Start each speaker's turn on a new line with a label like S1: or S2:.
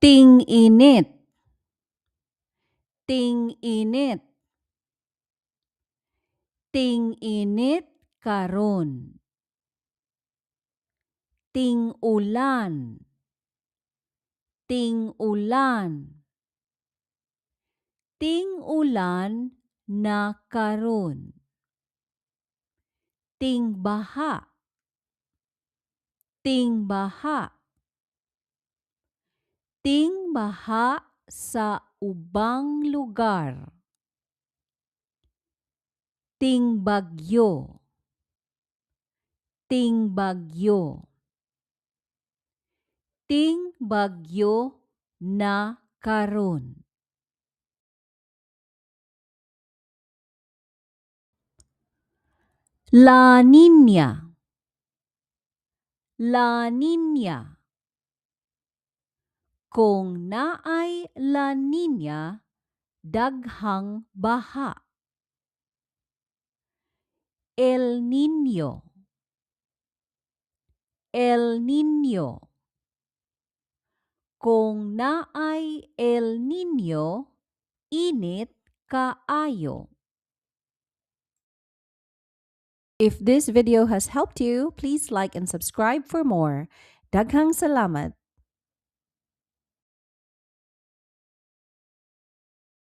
S1: Ting-init. Ting-init. Ting-init karon. Ting-ulan. Ting-ulan. Ting-ulan na karon. Ting-baha. Ting-baha. Ting-baha sa ubang lugar. Ting-bagyo. Ting-bagyo. Ting-bagyo na karon. La Niña. La Niña. Kung naay La Niña, daghang baha. El Niño. El Niño. Kung naay El Niño, init kaayo. If this video has helped you, please like and subscribe for more. Daghang salamat!